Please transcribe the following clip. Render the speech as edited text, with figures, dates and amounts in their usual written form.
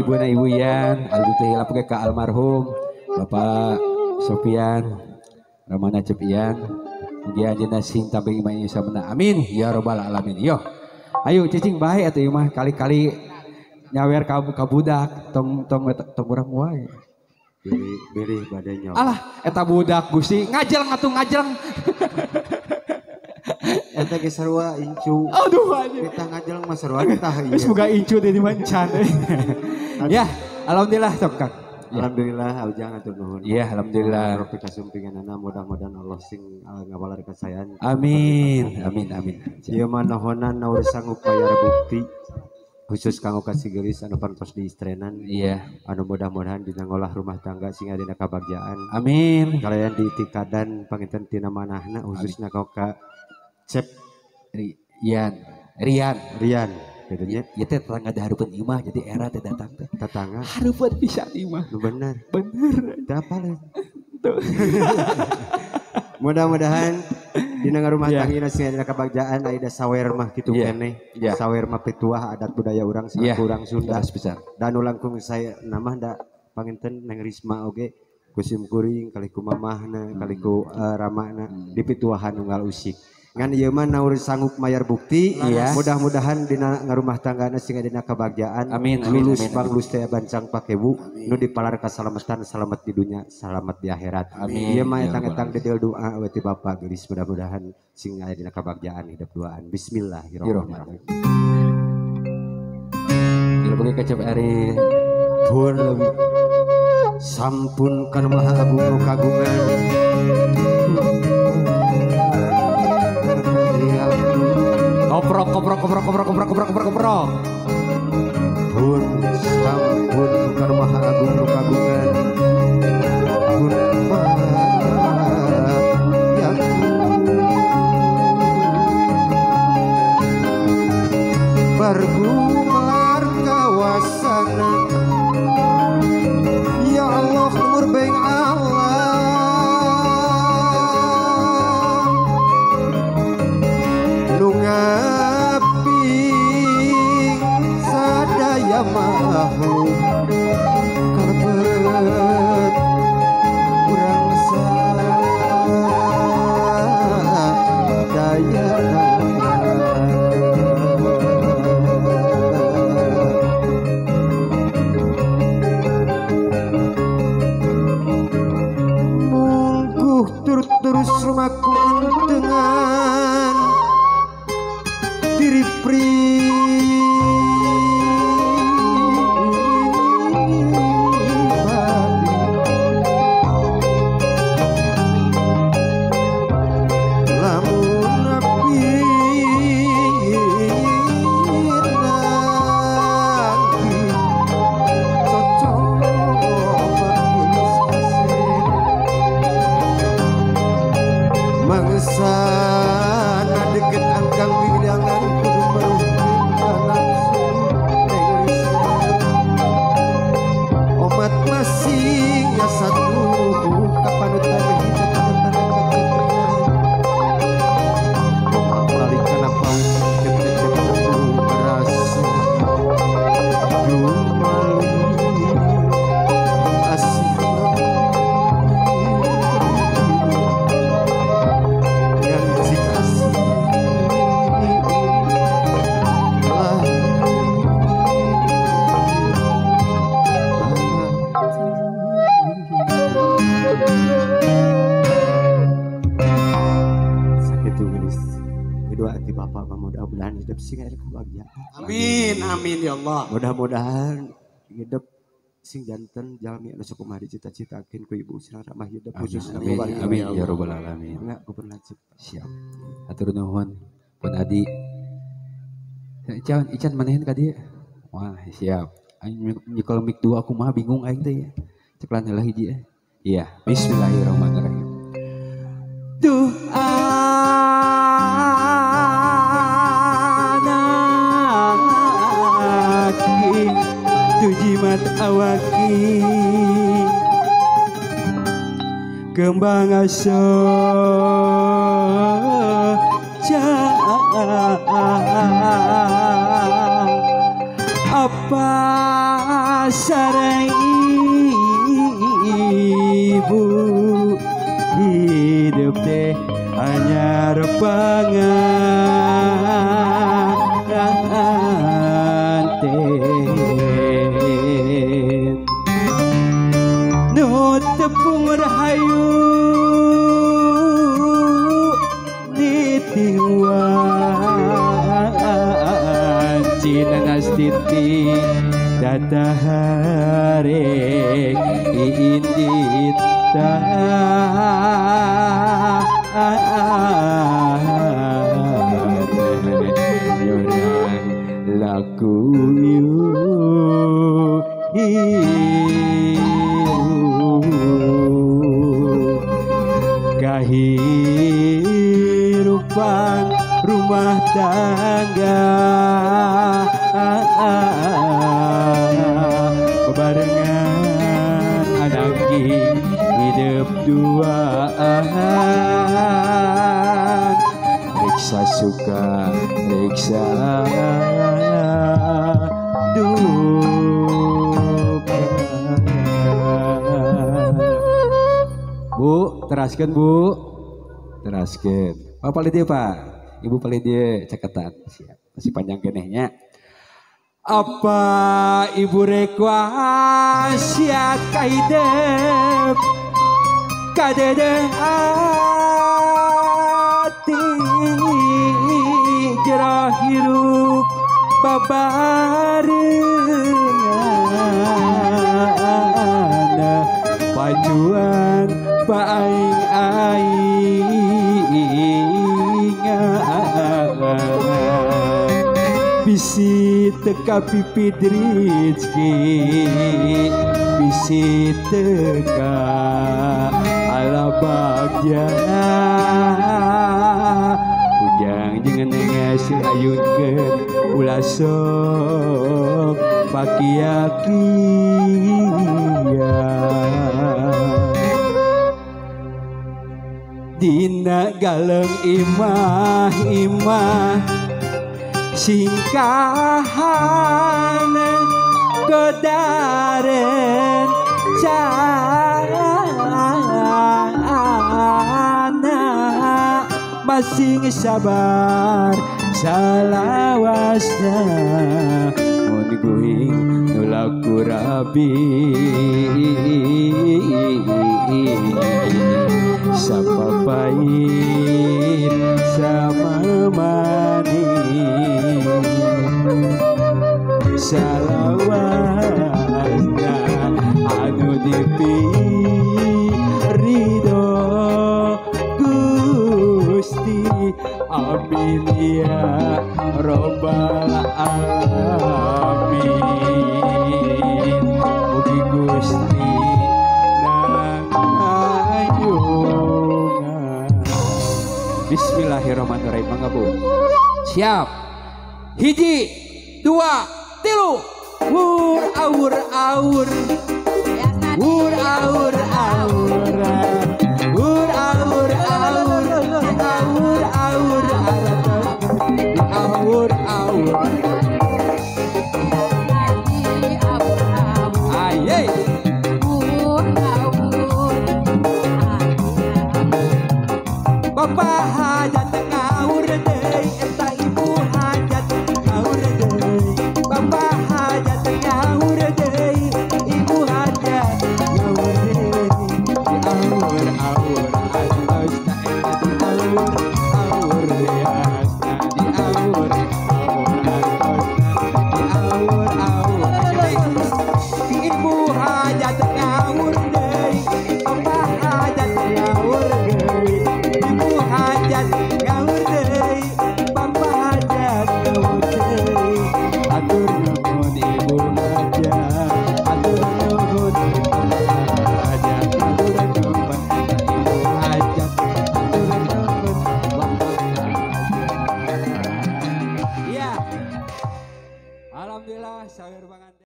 ibuna Ibu Yan, abdi teh hilap ge ka almarhum Bapak Sofian, Ramana Cep Ian. Mugi anjeunna sing tabing iman samena. Amin ya robbal alamin. Yo. Ayo cicing bae atuh ieu mah kali-kali nyawer ka budak tong tong tong urang wae. Bilih bade nyawa. Alah eta budak Gusti ngajeleng atuh ngajeleng. Eta ge sarua incu. Aduh anjing. Kita ngajeleng mah sarua tah ieu. Geus boga incu teh di mancan. Ya, alhamdulillah sok Kang. Ya. Alhamdulillah ujang atur nuhun. Iya, alhamdulillah. Robi kasumpinganana mudah-mudahan Allah sing ngabalar kasayang. Amin. Amin amin. Ieu mah nohonan naur sanggup bayar bukti. Khusus kanggo ka si geulis anu parantos diistrenan. Iya. Anu mudah-mudahan dina ngolah rumah tangga sing adina kabagjaan. Amin. Kalayan diitikadan panginten tina manahna khususna ka Cep Rian. Rian. Rian. Gitu nya. Ieu teh tetangga da hareupeun imah jadi era teh datang teh. Tetangga. Hareupeun pisan imah. Nu bener. Bener. Teu apaleun. Mudah-mudahan dina rumah tangga sing adina kabagjaan aya sawer mah kitu keneh. Sawer mah pituah adat budaya urang salaku urang Sunda. Dan langkung saya nama da panginten Neng Risma oge ku sim kuring kalih ku mamahna kalih ku ramana dipituahan unggal usik. Ngan ieu mah naur sanggup mayar bukti, mudah-mudahan dina ngarumah tanggana sing dina kabagjaan, amin, lulus amin, banglus teh bancang pakebu, nu dipalar kasalamatan, salamet di dunya, salamet di akhirat. Amin. Ieu mah etang-etang dedel doa we ti Bapak geulis mudah-mudahan sing aya dina kabagjaan hidup duaan. Bismillahirrahmanirrahim. Ieu bagi kecap ari pun sampun kana Maha Agung nu kagungan. Koprok koprok koprok koprok koprok koprok koprok koprok. Pun sampun kana Maha Agung nu kagungan. Pun bergumelar kawasana. Ya Allah murbeng Allah nu ngaping sadaya makhluk kalebet urang sadaya. Terus rumahku dengan diri pribadi lamun api nanti cocok mangsana deket angkang widangan kudu meruhkeun nafsu omat masing ya satu kapanutan hidup panutan kaceprian omat balik kana paut cep-cep merasa jumali asih. Mudah-mudahan hidup sing ada kebahagiaan. Amin amin ya Allah. Mudah-mudahan hidup sing janten jalmi anu sakumaha dicita-citakeun ku ibu sing ramah hidup khusus amin amin ya rabbal alamin. Enggak ku pernah siap. Hatur nuhun pun adi. Ican Ican manehin ka dieu. Wah, siap. Aing nyekel mic 2 aku mah bingung aing teh ya. Ceklan heula hiji ya. Iya, bismillahirrahmanirrahim. Duh tujimat awaki kembang asa apa Bapak sareng ibu hidup teh anyar panganten nu tepung rahayu nitiwan cinanas titi dataharek iindita yorang laku kahirupan rumah tangga bebarengan anak hidup duaan riksa suka riksa duka. Bu, teraskan Bu, teraskan. Pak palih Pak, Ibu palih dia caketan. Siap, masih panjang kenehnya. Apa ibu rekwasiat kahidep kadede hati jero hirup babarengan pacuan paing aingan bisi teka pipi rizki bisi teka ala bagja ujang jangan ngasih ayunkeun ulah sok pakia-kia dina galeng imah-imah singkahan kodaren cana masing sabar salawasna mun guhing nu laku rabi sapapait sama manis salawasna anu dipi ridho Gusti amin ya robbal alamin mugi Gusti nangayungan. Bismillahirrahmanirrahim. Mangga Bu. Siap. 1, 2, 3. Wur awur awur.